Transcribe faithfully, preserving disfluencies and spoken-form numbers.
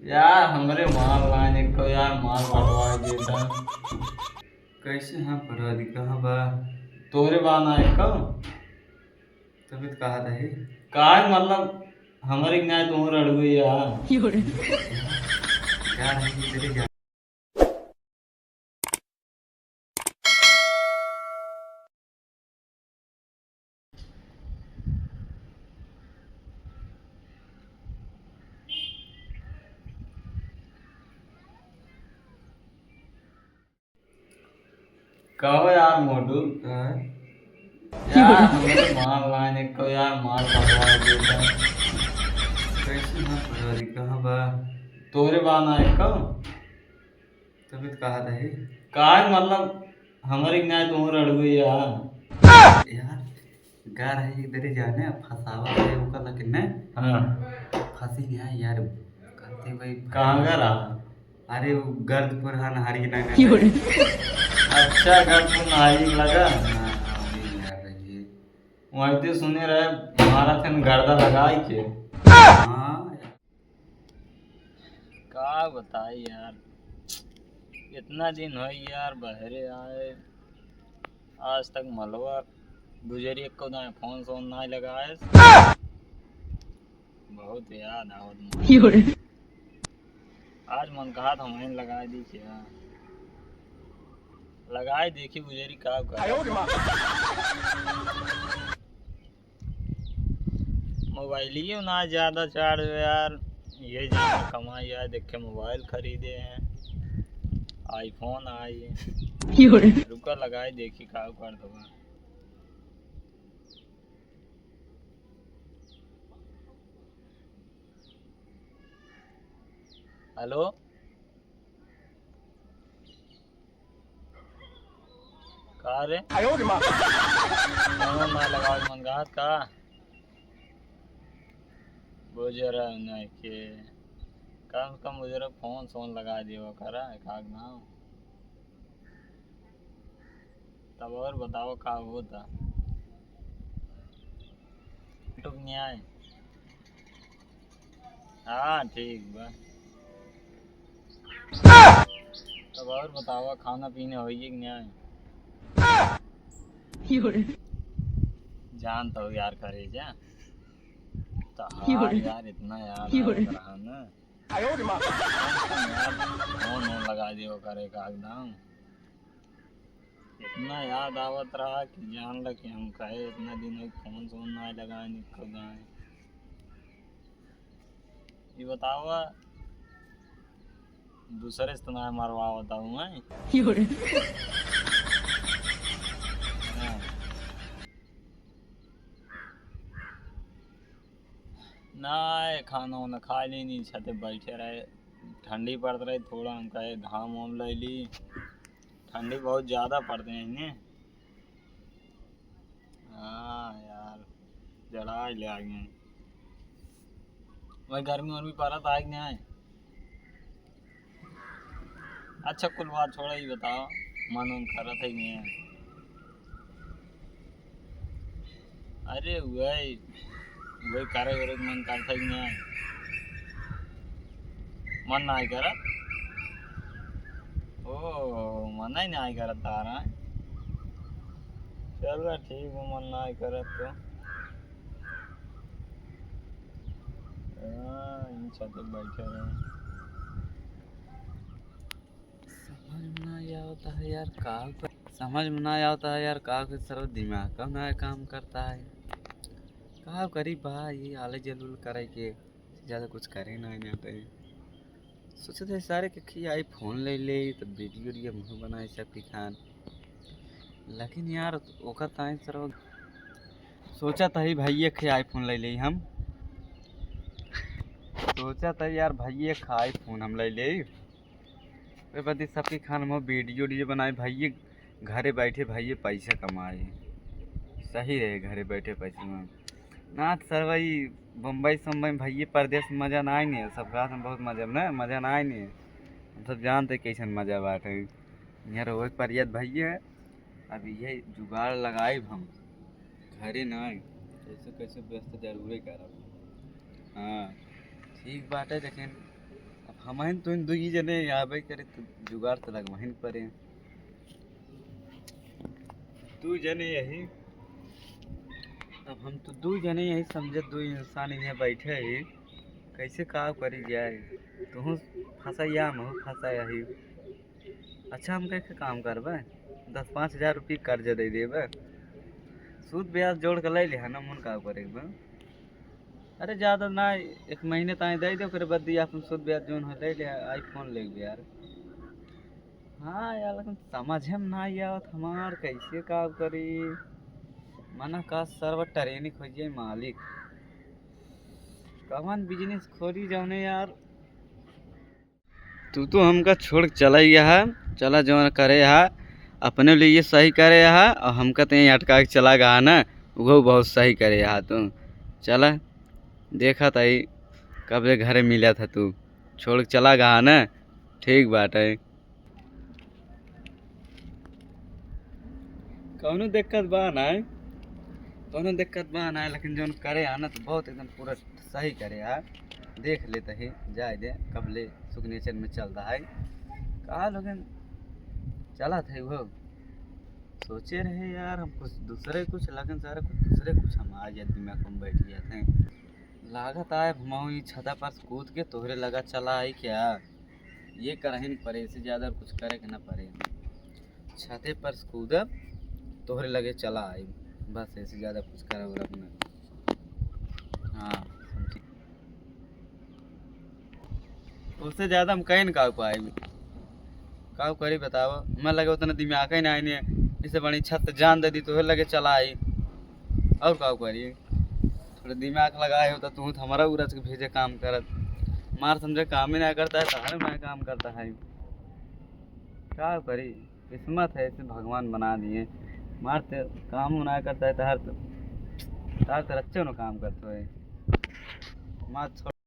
यार, हमरे माल ना एको यार, माल पटवा देता। कैसे हम पटवा दी, कहाँ बा? तोरे बा ना एको? तभी तो कहा था ही। काय मतलब, हमरे के ना तू रड़ुए यार। का है कि तेरे जा- कहो यार मोटू। हाँ? यार, हमरे माल लाइन एको यार, माल पटवा देता। कैसे माल पटवा दी, कहाँ बा? तोरे बा ना एको? तभी तो कहा था ही। काय मतलब, हमरे के ना तू रड़ुए यार। यार, गा रहे इधर ही जाने, अब फंसावा है ओकर लगे ने। हाँ। फंसी गया यार, कहते भाई। कहाँ गा रहा? अरे, वो गर्दपुर है, नहारी के लगे। अच्छा, गर्दपुर नहारी लगा? हाँ, हाँ, वही यार रही है। वहीं तो सुने रहे, हमारा फिर गर्दा लगाई के। हाँ। का बताई यार, इतना दिन हो यार बहरे आए, आज तक मलवा गुजरी एको दाएं फोन सोन ना लगाए। बहुत याद आवत मुझे। आज मन कहा था वहीं लगा दी क्या, लगाए देखी गुजरी का कर। मोबाइलियो ना ज्यादा चार्ज है यार, ये ज्यादा कमाई है, देख के मोबाइल खरीदे हैं, आईफोन आई। रुका लगाए देखी का कर दूंगा। हेलो, का रे? आयो रे माँ। फोन ना लगावे मन गात का? बुजरा नहीं के, कम से कम बुजरा फोन सोन लगा दियो करा, एक आध नाम। तब और बताओ का होता? टुक नहीं आए। हाँ, ठीक बा। तब और बतावा, खाना पीना होइए कि नहीं? जान तो यार करे जा। तो हाँ यार, इतना याद आवत रहा ना। यार, फोन वोन लगा दियो करे का एकदम। इतना याद आवत रहा कि जान ल कि हम कहे इतना दिन हो फोन सोन ना लगाए, निकल जाए। ये बतावा, दूसरे से तो ना मरवा बताऊँ मैं। हाँ। ना, खाना वाना खा लेनी, छते बैठे रहे, ठंडी पड़त रही, थोड़ा हम कहे घाम वाम ले ली, ठंडी बहुत ज्यादा पड़ते हैं इन्हें। हाँ यार, जड़ा ले आ गए। वही गर्मी उर्मी पड़त आए कि नहीं आए? अच्छा, कुल बात छोड़ा, ये बताओ, मन उन करत है कि नहीं? अरे, वही, वही करे, करे के मन करत है कि नहीं? मन ना करत? ओ, मन ही नहीं करत तारा। चल, ठीक है, मन ना करत तो। हाँ, इन छते बैठे रहे। समझ में ना आवता है यार, का कर-, समझ में ना आवता है यार, का कर, सरवा दिमाग का ना काम करता है। का करी बा, ये आले जलूल करे के, ज्यादा कुछ करे ना, ना करे। सोचत है सारे के खियाई फोन ले ले, तो वीडियो वीडियो मुँह बनाए सबके खान। लेकिन यार, ओकर ताई सरवा सोचत है भैया खियाई फोन ले ले हम। सोचत है यार, भैया खाई फोन हम ले ले। ओए बदी सबके खान में वीडियो वीडियो बनाए भैया, घरे बैठे भैया पैसा कमाए। सही रहे घरे बैठे पैसा में। ना तो सरवा ई बम्बई सम्बई में भैया परदेस में मजा ना आए नहीं, सब रात में बहुत मजा में ना, मजा ना आए नहीं। हम सब जानते कैसन मजा बाटे। यहाँ रहो एक परियत भैया, अब यही जुगाड़ लगाइब हम। घरे ना आए, कैसे कैसे व्यस्त जरूरे करब। हाँ, ठीक बाटे, लेकिन अब हमहिन तुहिन दुई जने आबे करे तो जुगाड़ तो लगवहिन परे। दू जने यही, अब हम तो दू जने यही समझे, दू इंसान यहाँ बैठे ही, कैसे का करी जाए? तुहूँ फंसा या महू फंसा यही। अच्छा, हम कैसे काम करबे? दस पाँच हजार रुपये कर्ज दे देबे, सूद ब्याज जोड़ के ले ले है ना, मन का करे बे? अरे, ज़्यादा ना, एक महीने ताई दे दे, ओकरे बाद दिया अपन सूद ब्याज जोन हो ले ले, iPhone ले यार। हाँ यार, लेकिन समझे में ना आवत हमार, कैसे का करी? मना का सर्व ट्रेनिंग हो जाए मालिक, कवन बिजनेस खोली जाने यार। तू तो हमका छोड़ के चला गया है, चला जौन करे है, अपने लिए सही करे है, और हमका तो यहीं अटका के चला गया है ना, वो बहुत सही करे है तू। चला, देखा ताई कब ले घरे मिला था तू, छोड़ के चला गया है ना, ठीक बात है। कौनो दिक्कत बा ना, कौनो दिक्कत बा ना, लेकिन जौन करे है ना तो बहुत एकदम पूरा सही करे है। देख लेते ही जाए दे, कब ले सिग्नेचर में चल रहा है। कहा लोगन चला थे वो, सोचे रहे यार हम कुछ दूसरे कुछ, लेकिन सारा कुछ दूसरे कुछ हम आ गया, दिमाग में बैठ गया थे। लागत आए हम ई छता पर से कूद के तोहरे लगा चला आई क्या? ये करहिन परे, इससे ज़्यादा कुछ करे के ना परे। छते पर से कूदब, तोहरे लगे चला आई, बस, इससे ज़्यादा कुछ करे उरब ना। हाँ, समझी। उससे ज़्यादा हम कहीं ना का पाए, का करी बताओ, मैं लगे उतना दिमाग ही ना आने, इससे बड़ी छत जान दे दी, तोहरे लगे चला आई, और का करी? थोड़ा दिमाग लगाए होता तू तो हमारा उरज के भेजे काम करत। मार समझे काम ही ना करता है, तहारे मैं काम करता है। का करी, किस्मत है, ऐसे भगवान बना दिए। मार ते काम ना करता है, तहार तो, तहार तो रच्चे न काम करते है। मार छोड़।